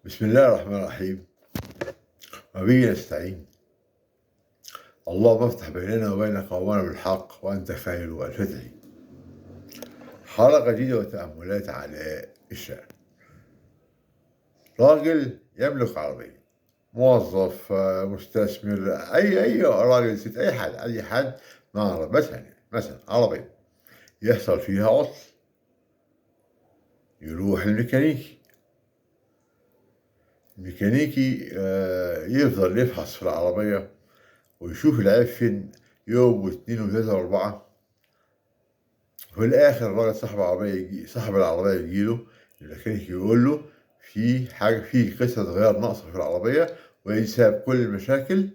بسم الله الرحمن الرحيم، وبه نستعين. اللهم افتح بيننا وبين قومنا بالحق وأنت خير الفاتحين. حلقة جديدة وتأملات على الشأن. راجل يملك عربية، موظف، مستثمر، أي راجل، ست، أي حد مع عربية، مثلا عربية يحصل فيها عطل، يروح الميكانيكي. الميكانيكي يفضل يفحص في العربية ويشوف العيب فين يوم واثنين وثلاثة وأربعة. وفي الآخر الراجل صاحب العربية يجيله الميكانيكي يقول له في حاجة، في قطعة غيار ناقصة في العربية، وهي سبب كل المشاكل،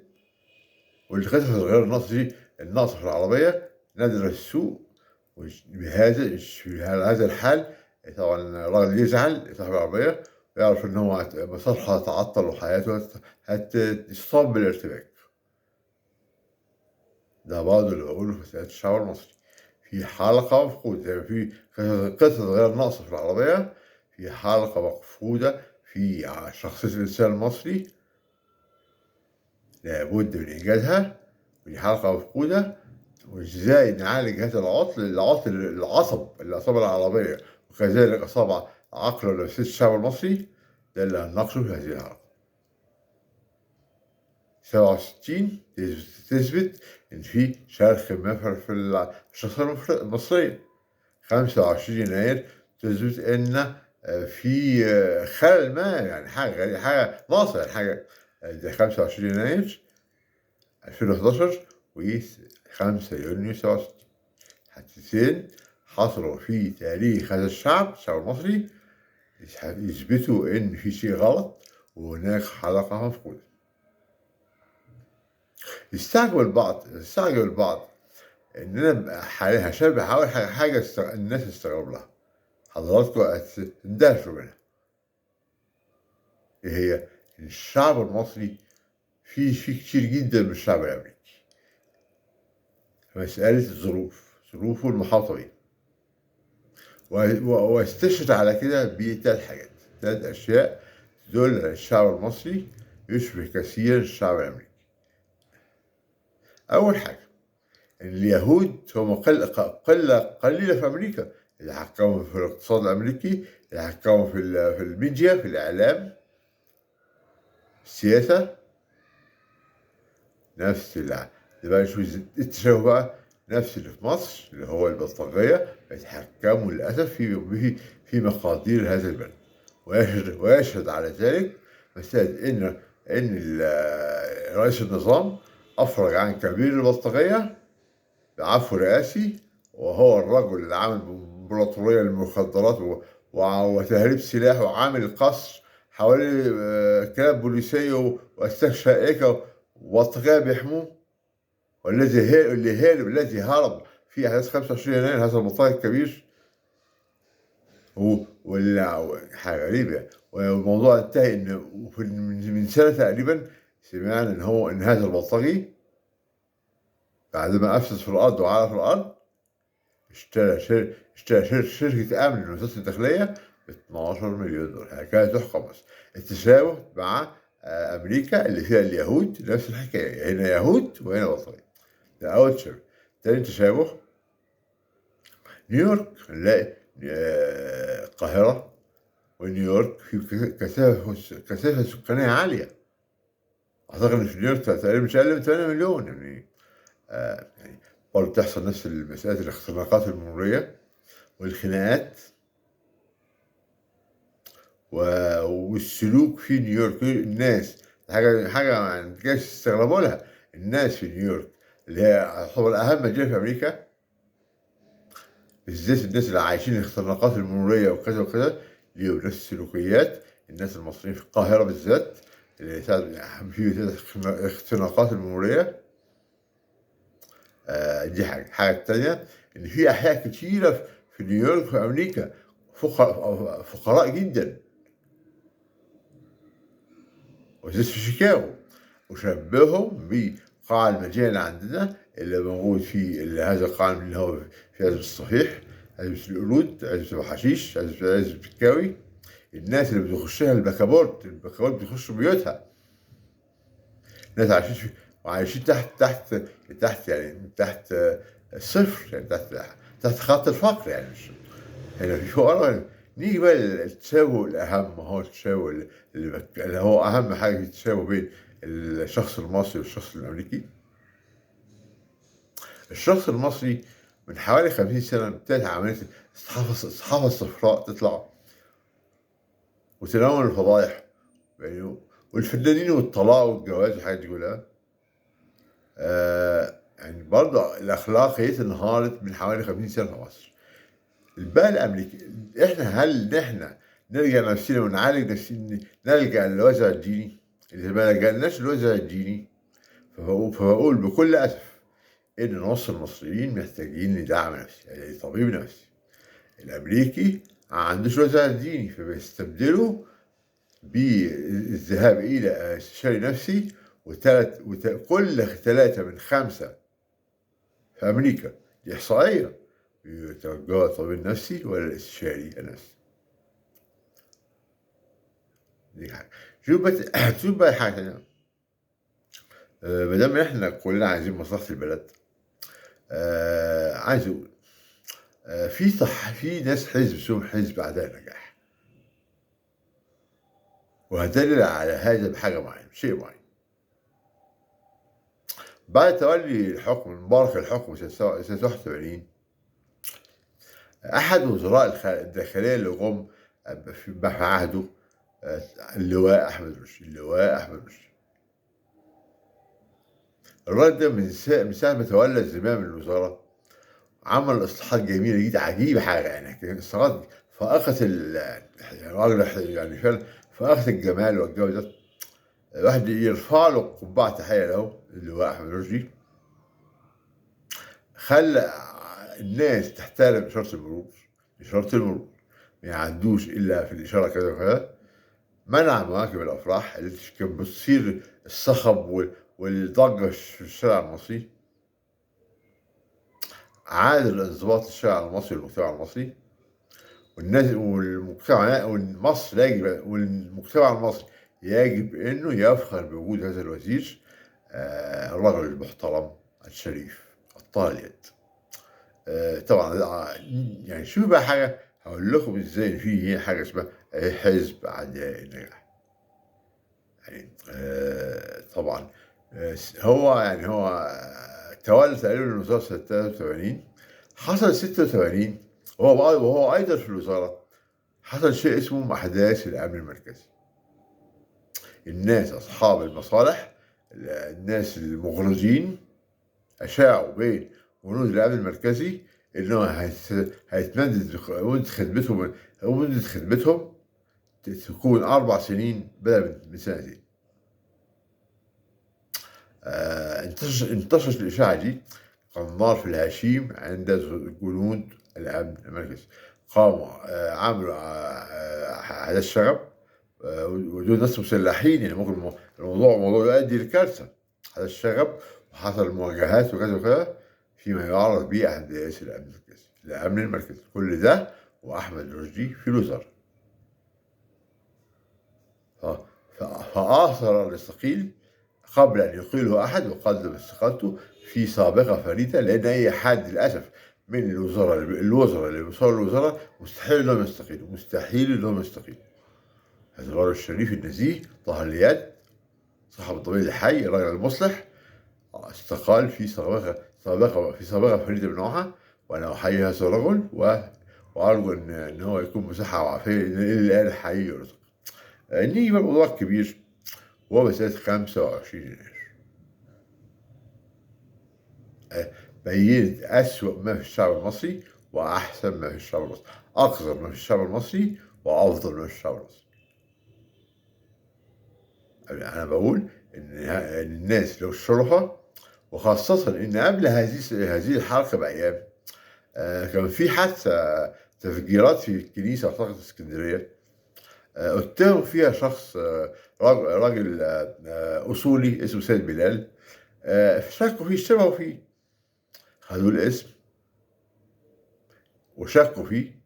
والقطعة الغيار الناقصة دي الناقصة في العربية نادرة السوق. وبهذا في هذا الحال طبعا الراجل يزعل صاحب العربية ويعرف إن هو مصالحه هتعطل وحياته هتصاب بالارتباك. ده برضه اللي بقوله في مسألة الشعب المصري، في حلقة مفقودة، زي ما في قطعة غير ناقصة في العربية، في حلقة مفقودة في شخصية الإنسان المصري لابد من إنجازها، ودي حلقة مفقودة. وإزاي نعالج هذا العطل، العطل العصب اللي أصاب العربية وكذلك أصاب عقل ونفسية الشعب المصري، ده اللي هنناقشه في هذه الحلقة. 67 تثبت إن في شرخ مفر في الشخصية المصرية. 25 يناير تثبت إن في خلل ما، يعني حاجة غريبة، حاجة ناقصة، يعني حاجة. ده 25 يناير 2011 و 5 يونيو 67، حادثتين حصلوا في تاريخ هذا الشعب، الشعب المصري، يثبتوا إن في شيء غلط وهناك حلقة مفقودة. يستعجب البعض إن أنا حاليا هشبه هحاول حاجة الناس تستغرب لها، حضراتكم هتندهشوا منها. إيه هي؟ إن الشعب المصري فيه كتير جدا من الشعب الأمريكي. مسألة الظروف، ظروفه المحاطة بيه، واستشهد على كده بثلاث حاجات، ثلاث أشياء تدل على الشعب المصري يشبه كثيرا الشعب الأمريكي. أول حاجة إن اليهود هم قلة قليلة في أمريكا، اللي حكموا في الاقتصاد الأمريكي، اللي حكموا في الميديا، في الإعلام، السياسة. نفس اللي بقى نشوف التشابه بقى، نفس اللي في مصر اللي هو البلطجية يتحكموا للأسف في مقادير هذا البلد. ويشهد على ذلك مسألة إن رئيس النظام أفرج عن كبير البلطجية بعفو رئاسي، وهو الرجل اللي عامل امبراطورية للمخدرات وتهريب سلاح، وعامل قصر حوالي كلاب بوليسية وأسلاك شائكة وبلطجية بيحموه، والذي الذي هرب في أحداث 25 يناير، هذا البلطجي الكبير. حاجة غريبة. والموضوع انتهى إن من سنة تقريبا سمعنا إن هو إن هذا البلطجي بعد ما أفسد في الأرض وعلى في الأرض اشترى شركة أمن من وزارة الداخلية ب 12 مليون دولار. هكذا تحكم مصر. التشابه مع أمريكا اللي فيها اليهود نفس الحكاية، هنا يهود وهنا بلطجية. ده أول تشابه. تاني تشابه نيويورك، نلاقي القاهرة ونيويورك في كثافة سكانية عالية. أعتقد إن في نيويورك تقريبا مش أقل من 8 مليون يعني. يعني برضه بتحصل نفس المسألة، الاختناقات المرورية والخناقات والسلوك في نيويورك. الناس حاجة يعني جايز تستغربوا لها، الناس في نيويورك اللي هي تعتبر أهم مدينة في أمريكا، بالذات الناس اللي عايشين الاختناقات المرورية وكذا وكذا، ليهم نفس السلوكيات. الناس المصريين في القاهرة بالذات اللي في اختناقات المرورية. دي حاجة. الحاجة التانية إن في أحياء كتيرة في نيويورك وفي أمريكا فقراء جدا، وزيت في شيكاغو، وشبههم بقاع المدينة اللي عندنا اللي موجود في هذا القاع اللي هو في عزبة الصحيح، عزبة القرود، عزبة أبو حشيش، عزبة الكاوي. الناس اللي بتخشها البكابورت، البكابورت بيخشوا بيوتها، ناس عايشين تحت تحت تحت يعني تحت الصفر، يعني تحت خط الفقر، يعني مش هنا في فقراء. نيجي بقى للتشابه الأهم، هو التشابه اللي هو أهم حاجة في التشابه بين الشخص المصري والشخص الأمريكي. الشخص المصري من حوالي 50 سنة ابتدت عملية الصحافة الصفراء تطلع وتناول الفضايح، يعني والفنانين والطلاق والجواز والحاجات دي كلها. يعني برضه الأخلاقيات انهارت من حوالي 50 سنة في مصر. الباقي الأمريكي، إحنا هل نحن نرجع نفسنا ونعالج نفسنا، نلجأ للوازع الديني؟ إذا ما لجأناش للوازع الديني فبقول بكل أسف إن نص المصريين محتاجين لدعم نفسي، يعني طبيب نفسي. الأمريكي ما عندوش وازع ديني، فبيستبدله بالذهاب إلى استشاري نفسي. كل 3 من 5 في أمريكا، دي إحصائية، بيتوجهوا الطبيب النفسي ولا الاستشاري النفسي. دي حاجة. شوف بقى حاجة تانية، ما دام احنا كلنا عايزين مصلحة البلد، عايز اقول في صح، في ناس حزب اسمهم حزب اعداء النجاح، وهدلل على هذا بحاجة معينة، شيء معين. بعد تولي الحكم مبارك الحكم سنة 81، أحد وزراء الداخلية اللي جم في عهده اللواء أحمد رشدي، اللواء أحمد رشدي، الراجل ده من ساعة ما تولى زمام الوزارة عمل إصلاحات جميلة جدا، عجيبة حاجة، يعني إصلاحات فائقة الراجل، يعني فعلا فائقة الجمال والجودة. الواحد يرفع له قبعة تحية له، اللواء أحمد رشدي. خلى الناس تحترم إشارة المرور، إشارة المرور ما يعدوش إلا في الإشارة كذا وكذا. منع مواكب الأفراح اللي كانت بتصير الصخب والضجة في الشارع المصري. عاد الانضباط الشارع المصري والمجتمع المصري والناس والمجتمع والمصر يجب، والمجتمع المصري يجب انه يفخر بوجود هذا الوزير، الرجل المحترم الشريف الطاهر اليد. طبعا يعني شوف بقى حاجة هقول لكم ازاي في حاجة اسمها حزب اعداء النجاح. يعني طبعا هو يعني هو تولى تقريبا الوزارة سنة 83، حصل 86 وهو ايضا في الوزارة حصل شيء اسمه احداث الامن المركزي. الناس اصحاب المصالح، الناس المغرضين، اشاعوا بين جنود الامن المركزي انه هيتمدد مده خدمتهم، مده خدمتهم تكون 4 سنين بدل من سنتين. انتشرت الإشاعة دي كالنار في الهشيم عند جنود الأمن المركزي. قاموا عملوا أحداث شغب، ودول ناس مسلحين، يعني ممكن الموضوع يؤدي لكارثة. أحداث شغب وحصل مواجهات وكذا وكذا فيما يعرف به أحداث الأمن المركزي. الأمن المركزي كل ده وأحمد رشدي في الوزارة. فآثر أن يستقيل قبل أن يقيله أحد، وقدم استقالته في سابقة فريدة، لأن أي حد للأسف من الوزراء اللي بيوصلوا الوزراء مستحيل إنهم يستقيلوا، مستحيل إنهم يستقيلوا. هذا الرجل الشريف النزيه طاهر اليد صاحب الضمير الحي الرجل المصلح استقال في سابقة فريدة من نوعها، وأنا أحيي هذا الرجل وأرجو إن هو يكون بصحة وعافية إلى الآن حي يرزق. نيجي بقى الموضوع الكبير وهو مسألة 25 يناير. بينت أسوأ ما في الشعب المصري وأحسن ما في الشعب المصري، أقذر ما في الشعب المصري وأفضل ما في الشعب المصري. أنا بقول إن الناس لو الشرفة، وخاصة إن قبل هذه الحركة بأيام كان في حادثة تفجيرات في الكنيسة أعتقد في اسكندرية، اتهم فيها شخص راجل أصولي اسمه سيد بلال، شكوا فيه، اشتبهوا فيه، خدوا الاسم وشكوا فيه،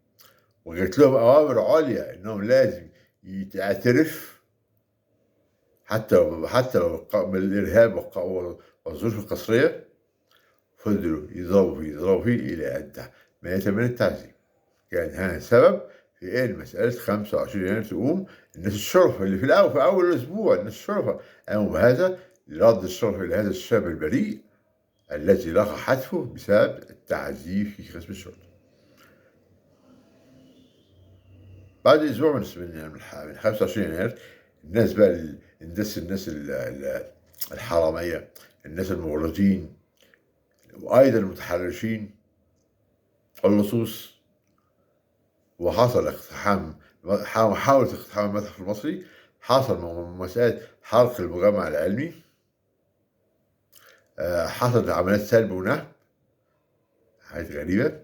وجات لهم أوامر عليا إنهم لازم يعترف حتى لو بالارهاب والظروف القسريه. فضلوا يضربوا فيه الى ان مات من التعذيب. كان هذا السبب في ان مسالة 25 يناير تقوم. الناس الشرفة اللي في الاول في اول اسبوع، الناس الشرفة قاموا بهذا لرد الشرف الى هذا الشاب البريء الذي لقى حتفه بسبب التعذيب في قسم الشرطة. بعد اسبوع من 25 يناير الناس بقى الناس الحرامية، الناس المغرضين، وايضا المتحرشين، اللصوص، وحصل اقتحام، محاولة اقتحام المتحف المصري، حصل مسألة حرق المجمع العلمي، حصلت عمليات سلب ونهب، حاجات غريبة.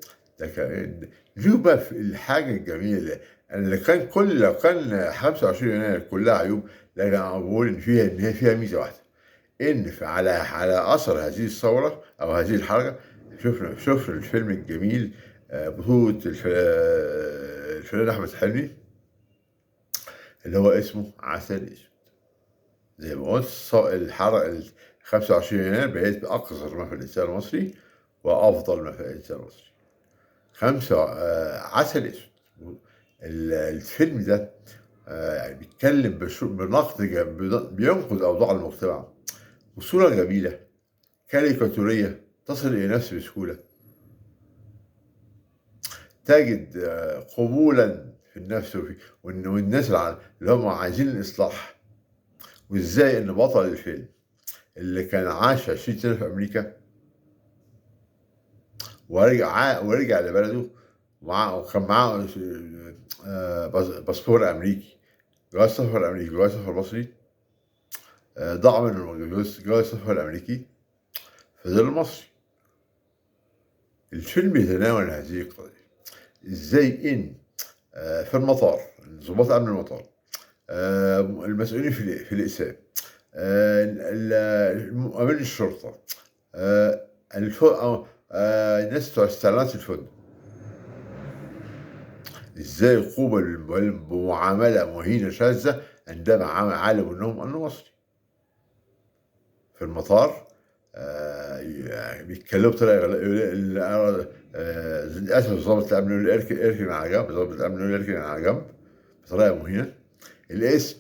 نشوف بقى الحاجة الجميلة اللي كان كل لو كان 25 يناير كلها عيوب، لكن أنا بقول إن فيها إن هي فيها ميزة واحدة، إن على أثر هذه الثورة أو هذه الحركة شفنا الفيلم الجميل، بطولة الفنان أحمد حلمي اللي هو اسمه عسل أسود. زي ما قلت الحركة 25 يناير بقيت بأقصر ما في الإنسان المصري وأفضل ما في الإنسان المصري. عسل أسود. الفيلم ده يعني بيتكلم بنقد، بينقد أوضاع المجتمع بصورة جميلة كاريكاتورية تصل إلى نفسه بسهولة، تجد قبولا في النفس والناس اللي هم عايزين الإصلاح. وإزاي إن بطل الفيلم اللي كان عاش 20 سنة في أمريكا ورجع لبلده، وكان معاه باسبور أمريكي، جواز سفر أمريكي، جواز سفر مصري، ضاع منه جواز السفر الأمريكي فضل المصري. الفيلم يتناول هذه القضية، إزاي إن في المطار ضباط أمن المطار، المسؤولين في الإقسام، أمين الشرطة، الناس بتوع استعلانات الفندق، إزاي قوبل بمعاملة مهينة شاذة عندما علموا أنه مصري. في المطار بيتكلموا بطريقة للأسف ضابط الأمن يقول اركن على جنب، ضابط الأمن يقول اركن على جنب بطريقة مهينة. الاسم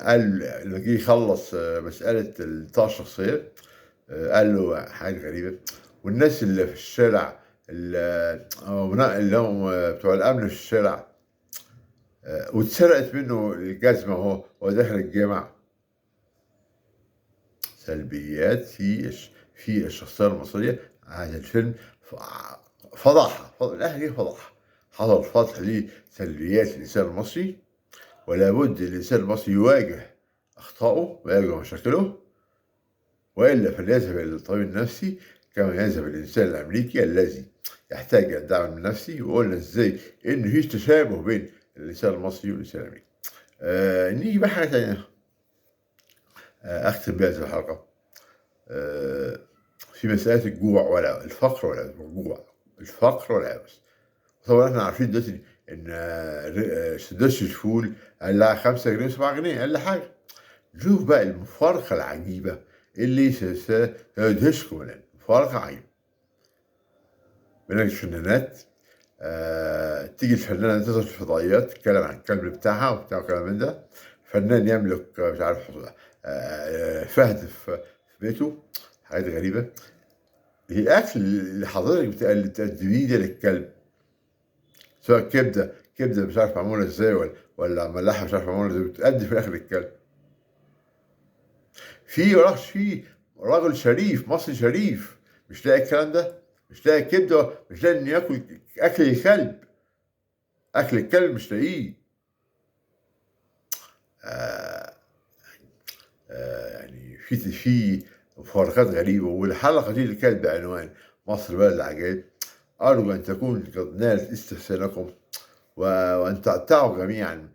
قال لما جه يخلص مسألة البطاقة الشخصية قال له حاجة غريبة. والناس اللي في الشارع اللي هم بتوع الأمن في الشارع، واتسرقت منه الجزمة وهو داخل الجامع. سلبيات في الشخصية المصرية. هذا الفيلم فضحها، الأهلي فضحها، حصل فضح لسلبيات الإنسان المصري، ولا بد الإنسان المصري يواجه أخطائه ويواجه مشاكله، وإلا فليذهب إلى الطبيب النفسي كما يذهب الإنسان الأمريكي الذي يحتاج إلى الدعم النفسي. وقلنا إزاي إن في تشابه بين الإنسان المصري والإنسان الأمريكي. نيجي بقى حاجة تانية أختم بها هذه الحلقة، في مسألة الجوع ولا الفقر ولا الجوع، الفقر والعوز. طبعا احنا عارفين دلوقتي إن سندوتش الفول قال 5 جنيه و7 جنيه أقل حاجة. نشوف بقى المفارقة العجيبة اللي ستدهشكم الآن، مفارقة عجيبة. بين الفنانات، تيجي الفنانة تظهر في الفضائيات تتكلم عن الكلب بتاعها وبتاع كلام من ده، فنان يملك مش عارف فهد في بيته، حاجات غريبة. الأكل اللي حضرتك بتقدميه ده للكلب، سواء كبدة مش عارف معمولة ازاي ولا ملاحة مش عارف معمولة ازاي، بتقدم في الآخر للكلب. في راجل شريف مصري شريف مش لاقي الكلام ده، مش لاقي كبدة، مش لاقي إنه ياكل أكل الكلب، أكل الكلب مش لاقيه. يعني في مفارقات غريبة. والحلقة دي اللي كانت بعنوان مصر بلد العجائب، أرجو أن تكون قد نالت استحسانكم، وأن تعتعوا جميعا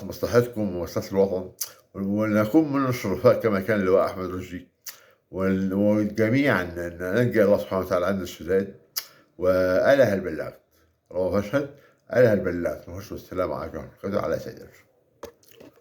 مصلحتكم ومصلحة الوطن، ونكون من الشرفاء كما كان اللواء أحمد رشدي، وجميعا نلجأ الله سبحانه وتعالى عند الشدائد. وألا هل بلغت؟ رواه فاشهد. أنا هل بلغت. والسلام عليكم ورحمة الله على سيدنا.